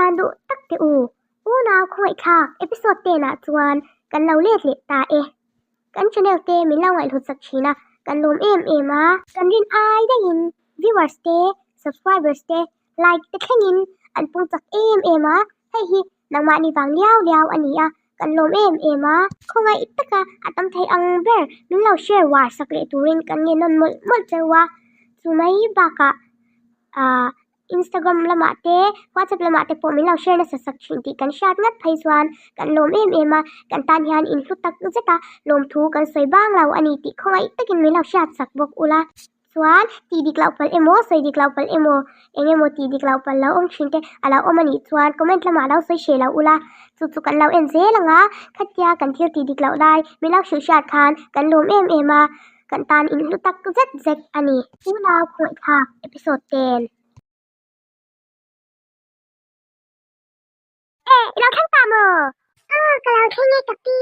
Thian duh tak teh u, unau khawngaihthlak episode ten ah chuan kan lo let leh ta e. Kan channel te min lo ngaihhlut sak thin a, kan lawm em em a. Kan rin ai daihin viewers te, subscribers te, like te thlengin an pung chak em em a, hei hi nangmahni vang liau liau a ni a, kan lawm em em a. Khawngaih taka a tam thei ang ber min lo share war sak leh turin kan nge nawn mawlh mawlh cheu a, chu mai bakah ah Instagram lamah te WhatsApp lamah te pawh min lo share nasa sak thin tih kan hriat ngat phei chuan kan lawm em em a, kan tan hian in hlu tak zet a, lawmthu kan sawi bang lo a ni tih khawngaih takin min lo hriat sak bawk ula. Chuan tih dik loh palh emaw, sawi dik loh palh emaw, eng emaw tih dik loh palh lo awm thin te a lo awm a nih chuan comment lamah lo sawi hreh lo ula, chu chu kan lo en zel ang a, khatia kan thil tih dik loh lai min lo hrilh hriat khan kan lawm em em a, kan tan in hlu tak zet zet a ni. Unau khawngaihthlak episode ten. E, i lo thleng ta maw? Aw, ka lo thleng e ka pi.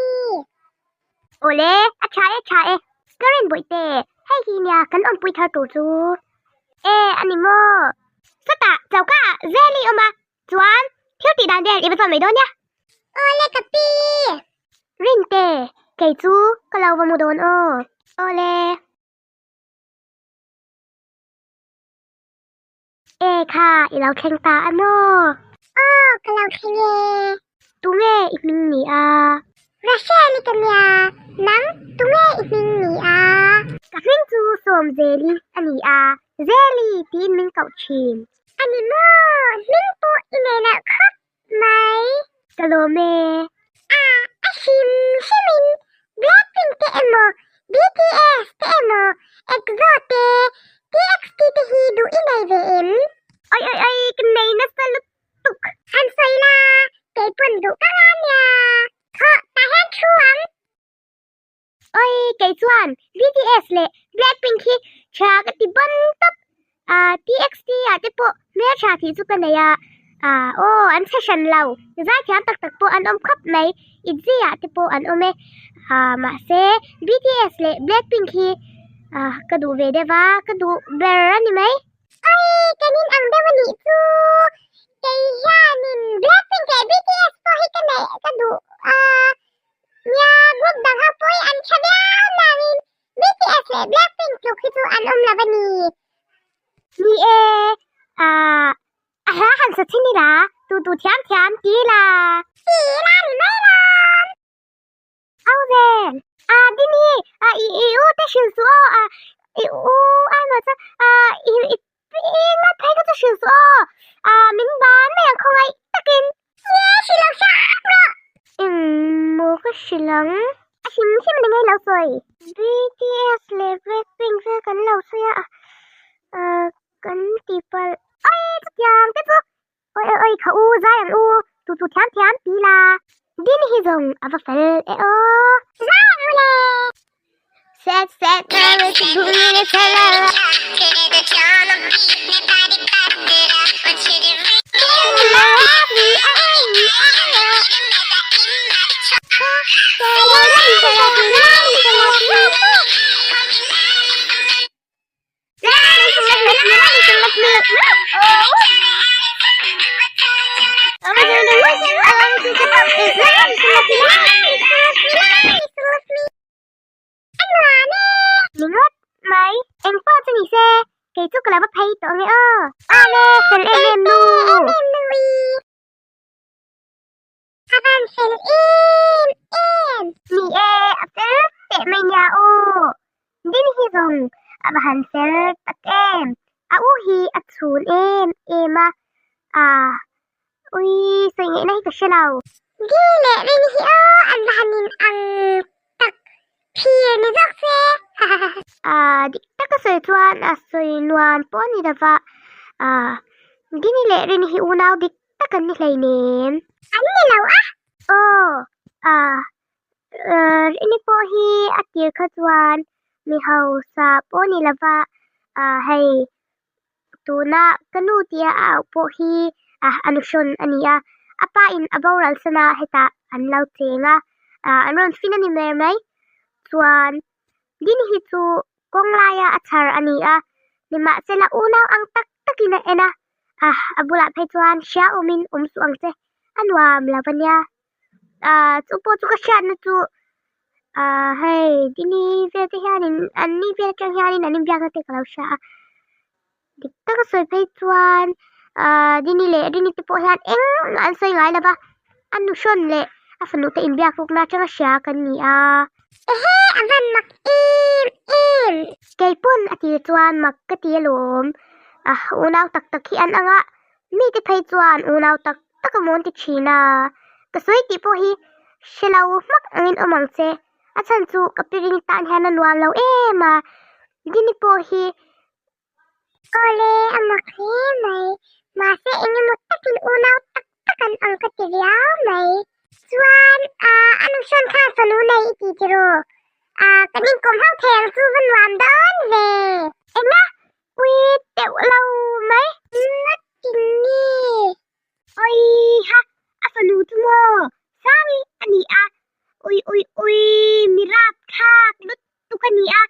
Awle, a tha e, tha e. Ka rin bawihte, hei hi nia kan awmpui thar tur chu. E, a ni maw? Sawtah, choka ah zel i awm a, chuan thil tih dan vel i va zawm mai dawn nia. Awle ka pi. Rinte, kei chu ka lo va mu dawn aw. Awle. E kha, i lo thleng ta a maw? Aw, ka lo thleng e. Tunge i hming ni a? Rachel i ka nia, nang tunge i hming ni a? Ka hming chu Sawmzeli a ni a, Zeli tiin min koh thin. A ni maw, hming pawh i nei loh khawp mai. Ka lawm e. A, a hrim hrimin Blackpink te emaw, BTS te emaw, EXO te, TXT te hi duh i nei ve em? Oi oi oi, ka nei nasa lutuk. Han sawi la, kei pawn duh ka nga nia. Thawh tah hian thu ang. Oi, kei chuan BTS leh Blackpink hi tha ka ti ban tawp. Ah, TXT ah te pawh hmeltha tih chu ka nei a. Ah, aw, an chhe hran lo. Zaithiam tak tak pawh an awm khawp mai. ITZY ah te pawh an awm e. Ah, mahse BTS leh Blackpink hi ah ka duh ve deuh a, ka duh ber a ni mai. Oi, kan in ang deuh a nih chu. Kei hianin Blackpink leh BTS pawh hi ka neih ka duh a. Nia, group dang ho pawh hi an tha viau nangin BTS leh Blackpink tluk hi chu an awm lo a ni. Ni e, ah, a hla han sa chin ila, tu tu thiam thiam ti ila. Ti ila ni mai lawm. Au vel, ah Dini, ah i i u te hrilh suh aw, ah i u ai maw chuan, ah i i i ngat phei kha chu hrilh suh aw, ah min ban mai ang khawngaih takin. Nge hrilh lo hram rawh. Engmaw ka hrilh ang? A hlim hlim ni ngei lo sawi. BTS leh Blackpink vel kan lo sawi a, ah kan ti palh. Oi chutiang te chu oi oi oi kha u zai ang u tu tu thiam thiam ti la. Din hi zawng a va fel e aw. Zai ang u le. Set set A nuam e! Ni ngawt mai. Eng pawh chu ni se, kei chu ka lo va phei tawh ange aw. Ale, fel em em nu! Em em nu i! A van fel em em! Ni e, a fel teh mai nia aw. Din hi zawng a va han fel tak em! A u hi a chhun em em a, ah Ui, sawi ngaihna hi ka hre lo. Di leh Rin hi aw an va han in ang tak phir ni zawk se hahaha. Ah, dik taka sawi chuan a sawi nuam pawh a ni lova, ah, Dini leh Rini hi unau dik tak an ni hleinem. An ni lo a? Aw, ah, Rini pawh hi a tir kha chuan mi hausa pawh a ni lova, ah, hei Tuna ka nu tia a auh pawh hi a nuhrawn a ni a, a pa in a boral sana hetah an lo cheng a, an rawn fin a ni mer mai. Chuan Dini hi chu kawng laia a chhar a ni a, nimahsela unau ang tak takin a en a. Ah, a bulah phei chuan hria awmin awm suh ang che, a nuam lo a nia. Ah, chu pawh chu ka hriatna chu ah hei Dini vel te hianin an ni vel atang hianin an inbiakna te ka lo hria a. Dik taka sawi phei chuan ah Dini leh Rini te pawh hian engmah an sawi ngai lo va, a nuhrawn leh a fanu te inbiak rukna atanga hria kan ni a. Ehe a van mak em em! Keipawn a tir chuan mak ka ti alawm. Ah unau tak tak hi an ang a, mite phei chuan unau tak tak a mawn ti thin a. Ka sawi tih pawh hi hre lo hmak angin awm ang che. A chhan chu ka pi Rini tan hian a nuam lo em a, Dini pawh hi Awle, a mak hle mai. Mahse eng emaw takin unau tak tak an ang ka ti riau mai. Chuan, ah, a nuhrawn khan fanu nei i ti tiraw? Ah, kan inkawm ho thei ang chu va nuam dawn ve. Enga? Ui teuh lo mai. Ngatin nge? Awiha, a fanu chu maw? Sangi a ni a. Ui ui ui, mi rapthlak lut tuk a ni a,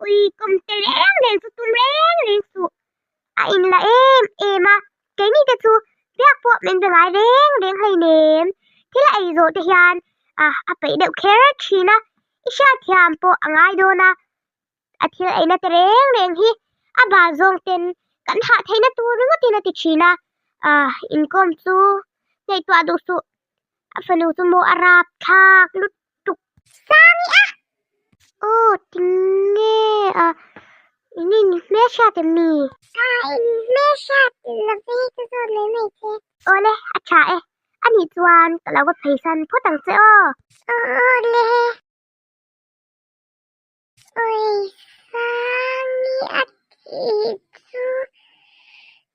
ui kawm te reng reng chu tum reng reng suh. A inla em em a, keini te chu biak pawh min be ngai reng reng hleinem. Thil a ei zawh te hian ah a peih deuh kher thin a, i hriatthiam pawh a ngai dawn a, a thil eina te reng reng hi a bal zawng ten kan hah theihna tur ringawtin a ti thin a, ah inkawm chu ngaihtuah duh suh, a fanu chu maw a rapthlak lut tuk Sangi a! Aw tinge a in in hmelhriat em ni? Ka in hmelhriat love ka zawt mai mai che. Awle a tha e, anih chuan ka lo va pheisan phawt ang che aw. Awle. Oi Sangi a tih chu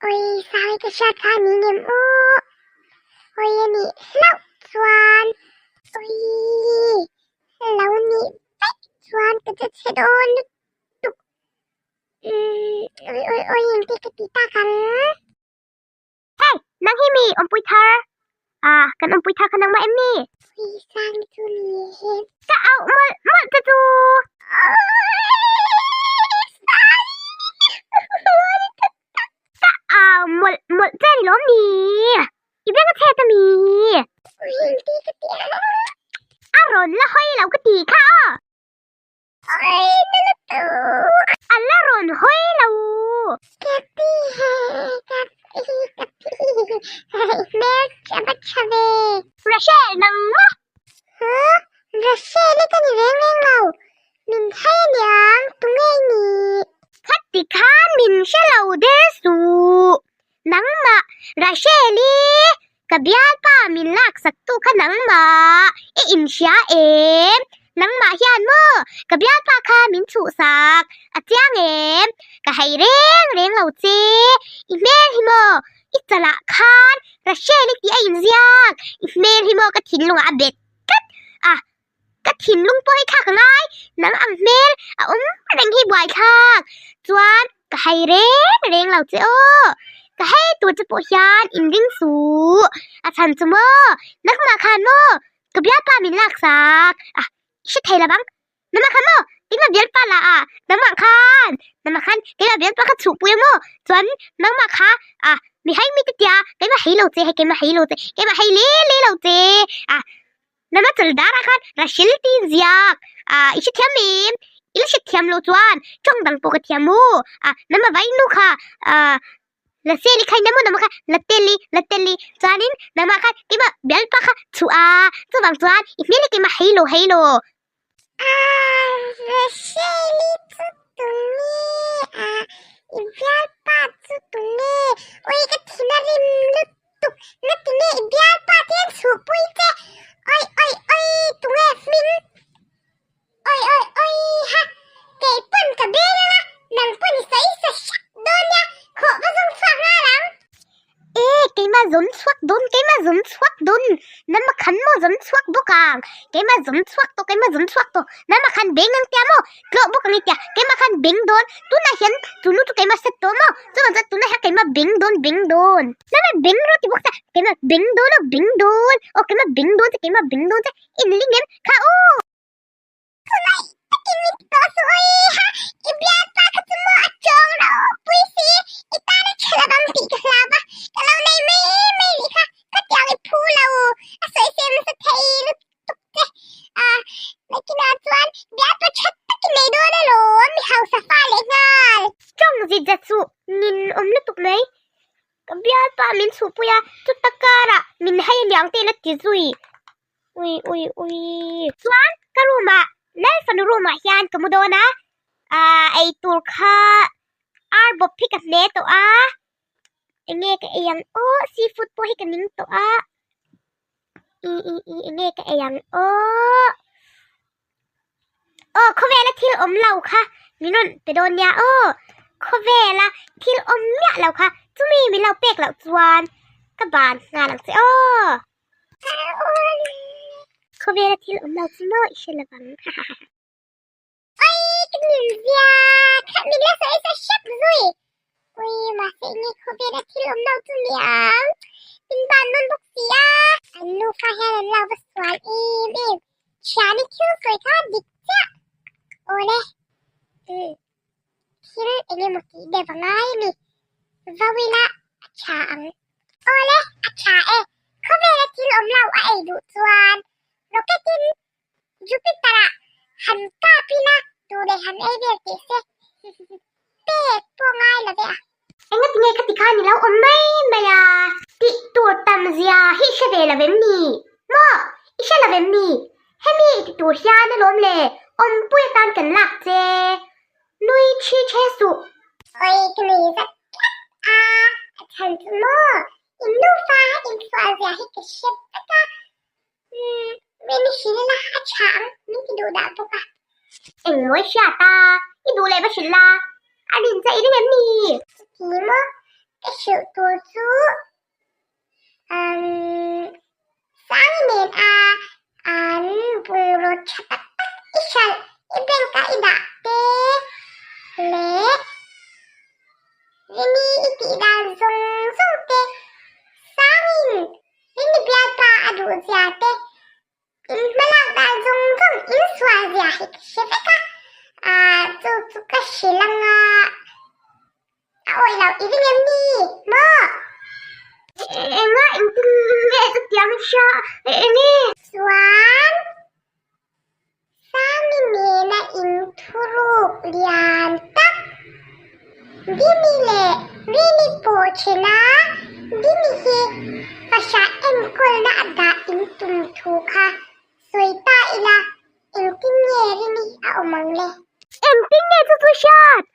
Oi Sangi ka hriat kha ni ngem aw Oi a nih hlauh chuan Oi lo nih daih chuan ka che chhe dawn lutuk Umm oi oi oi engte ka ti tak ang. Hey, nang hi mi awmpui thar? Ah, kan awmpui thar kha nangmah em ni? Ui, sang chu ni e. Ka auh mawlh mawlh che chu. Ka au mawlh mawlh che ni lawm ni? I veng a chhet a mi? Ui, engti ka ti a? A rawn la hawi lo ka ti kha aw. A la rawn hawi lo. Rachel nang maw? Huh? Rachel i ka ni reng reng lo. Min hai aniang tunge i nih? Khati khan min hre lo der suh. Nangmah Rachel i ka bialpa min laksak tu kha nangmah i inhria em? Nangmah hian maw ka bialpa kha min chhuhsak a chiang em? Ka hei reng reng lo che, i hmel hi maw i chalah khan Rachel i tih a inziak, i hmel hi maw ka thinlungah a bet tlat a, ka thinlung pawh hi thlak a ngai, nang ang hmel a awm reng hi buai thlak chuan ka hei reng reng lo che aw, ka hei tur che pawh hian in ring suh a chhan chu maw nangmah khan maw ka bialpa min lak sak a i hre thei lo vang nangmah khan maw keimah bialpa lah a nangmah khan nangmah khan keimah bialpa kha chhuhpui a maw chuan nangmah kha ah mi hei mi te tia keimah hei lo che hei keimah hei lo che keimah hei le le lo che a. Nana chal darah khan Rachel ti ziak ah i hrethiam em? I la hrethiam loh chuan tawng dang pawh ka thiam u. Ah nama vainu kha ah la sel i khain emaw nama kha la tel i la tel i chuanin nama khan keimah bialpa kha chhuah a chuvang chuan i hmel hi keimah hei lo hei lo. Ah Rachel i chu tunge ah i bialpa chu tunge ui ka thin a rim lut tuk na tinge i bialpa te an chhuhpui che oi oi oi tunge hming oi oi oi ha kei pawn ka beng anga nang pawn i sawi sa hrat dawn nia khawh va zawng chhuak nghal ang. E keimah zawm chhuak dawn keimah zawm chhuak dawn nama khan maw zawm chhuak bawk ang keimah zawm chhuak tawh keimah zawm chhuak tawh nama khan beng ang tia maw tlawh bawk ang i tia keimah khan beng dawn tunah hian chunu chu keimah set tawh maw chuvang chuan tunah hian keimah beng dawn beng dawn nama beng rawh ti bawk sia keimah beng dawn aw beng dawn aw keimah beng dawn che keimah beng dawn che inling em kha aw. Khawlai takin min ti tawh suh awi ha i bialpa kha chu maw a chawng ropui si i tan a tha lovang tih ka hlau va. hausa fa leh nghal. Tawng zit zat suh nin awm lutuk mai. Ka bialpa min chhuhpui a, chuta karah min hai aniang te ila ti zui. Ui ui ui. Chuan ka room ah Lalfanu room ah hian ka mu dawn a, ah eitur kha ar bawp hi ka hne tawh a, enge ka ei ang aw seafood pawh hi ka ning tawh a, i i i enge ka ei ang aw. Aw khawvela thil awm lo kha min rawn pe dawn nia aw khawvela thil awm miah lo kha chumi min lo pek loh chuan ka ban nghal ang che aw. Khawvela thil awm lo chu maw i hre lo vang ha ha ha. Oi ka nin zia kha min la sawi sa hrep zui. Ui mahse enge khawvela thil awm lo chu niang min ban nawn bawk si a. An nufa hian an lo va sual em em. Thiani thil sawi kha dik chiah. Awle umm thil engemaw tih deuh a ngai a ni. Vawila a tha ang. Awle a tha e. Khawvela thil awm lo a ei duh chuan rocket in Jupiter ah han kap ila duh leh han ei vel tih se pek pawh ngai lo ve a. Engati nge khati khan i lo awm mai mai a? Tih tur tam zia hi i hre ve lo vem ni? Maw? I hre lo vem ni? Hemi i ti tur hian alawm le awmpui atan kan lak che. Nui thi the suh. Oi ka nui zat tlat a, a chhan chu maw? In nufa insual zia hi ka hre vek a. Umm, min hrilh ila a tha ang, min ti duh dah bawk a. Engmawi hriat a, i duh leh va hrilh la, a rin che i ring em ni? Chuti maw, ka hrilh tur chu umm Sangi nen a an bungraw tha tak tak i hralh i bank ah i dah te leh Rini i tih dan zawng zawng te Sangin Rini bialpa a duh zia te in hmalak dan zawng zawng in sual zia hi ka hre vek a, ah chu chu ka hrilh anga a awih loh i ring em ni maw? Enga engtin nge chutiang i hria enge? Chuan Sami nena inthuruk lian tak Dini leh Rini pawh then a, Dini hi fahrah enkawlna a dah in tum thu kha sawi ta ila engtin nge Rini a awm ang le? Engtin nge chu chu hriat?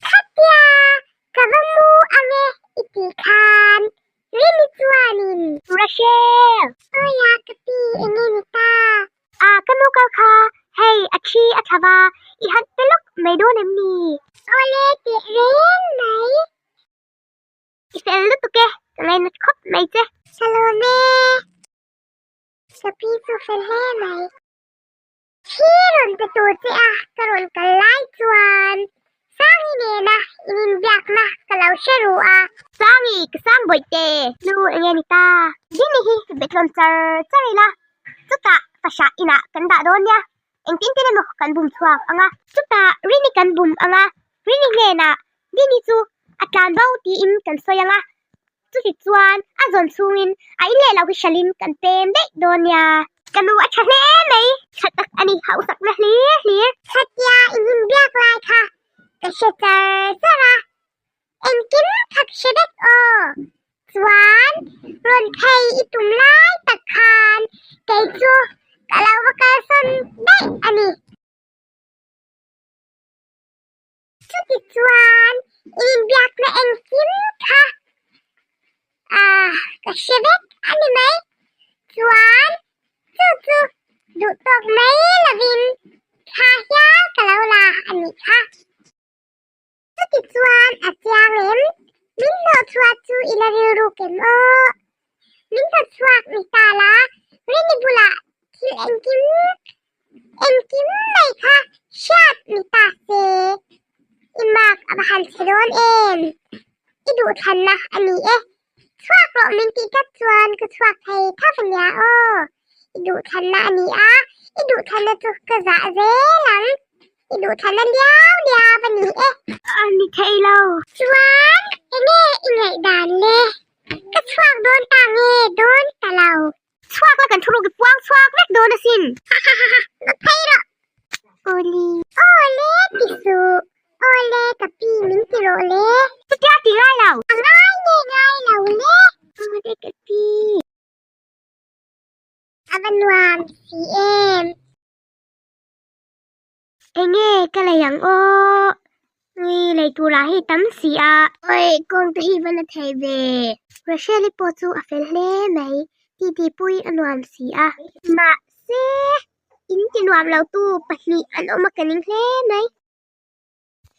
Khatia ka va mu ange i tih khan Rini chuanin. Rachel! Awi a ka pi enge ni ta? A ka nu kal kha hei a thi a tha va i han pe lawk mai dawn em ni? Awle teh reng mai. I fel lutuk e, ka ngainat khawp mai che. Salome! Ka pi chu fel hle mai. Thi rawn pe tur che a ka rawn kal lai chuan Sangi nena in inbiakna ka lo hre ru a. Sangi, ka sang bawihte. Nu enge ni ta? Dini hi betlawn char char ila, chutah fahrah inah kan dah dawn nia, engtin tin emaw kan bum chhuak ang a. Chutah Rini kan bum ang a, Rini hnenah Dini chu a tlan bo tiin kan sawi ang a, Chuti chuan a zawn chhungin a in leh lo hi hralhin kan pem daih dawn nia. Ka nu a tha hle mai. Tha tak a ni, hausakna hlir hlir. Khatia in inbiak lai kha ka hre char char a, engkim kha ka hre vek aw. Chuan rawn phei i tum lai tak khan kei chu ka lo va kalsawn daih a ni. Chuti chuan inbiakna engkim kha ah ka hre vek a ni mai. Chuan chu chu duh tawk mai lovin thla hial ka lo la a nih kha. Chuti chuan a chiang em? Min hnawhchhuah chu i la rilru kem aw. Min hnawhchhuak ni ta la, Rini bulah thil engkim Engkim mai kha hriat ni ta se, i mark a va han chhe dawn em? I duhthlanna a ni e. Chhuak rawh min tih tlat chuan ka chhuak thei tho a nia aw. I duhthlanna a ni a, i duhthlanna chu ka zah zel ang. I duhthlanna liau liau a ni e. A ni thei lo. Chuan enge i ngaihdan le? Ka chhuak dawn ta nge dawn ta lo? Chhuak la kan thuruk i puang chhuak vek dawn asin. Hahahaha, va phei rawh. Awle. Awle ti suh. ka lei ang aw? Nui lei tur ah hei tam si a. Oi, kawng te hi va la thei ve. Rachel-i pawh chu a fel hle mai, titi pui a nuam si a. Mahse, in ti nuam lo tu pahnih an awm a ka ning hle mai.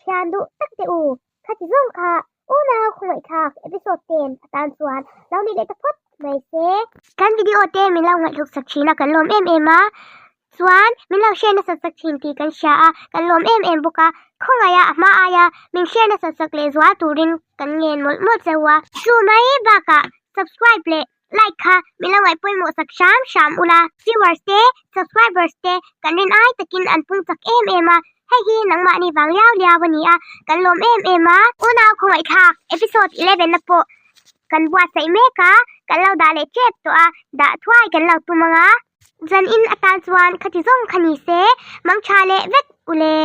Thian duh tak teh u, khati zawng kha unau khawngaihthlak episode ten atan chuan lo ni leh ta phawt mai se. Kan video te min lo ngaihthluk sak thin a kan lawm em em a, chuan min lo share nasat sak thin tih kan hria a, kan lawm em em bawk a, khawngaih a a hma aia min share nasat sak leh zual turin kan ngen mawlh mawlh cheu a. Chu mai bakah subscribe leh like kha min lo ngaih pawimawh sak hram hram ula. Viewers te, subscribers te kan rin ai takin an pung chak em em a, hei hi nangmahni vang liau liau a ni a, kan lawm em em a. Unau khawngaihthlak episode 11 na pawh kan buatsaih mek a, kan lo dah leh tep tawh a, dah thuai kan lo tum ang a. Zan in atan chuan khati zawng kha ni se, mangtha leh vek ule.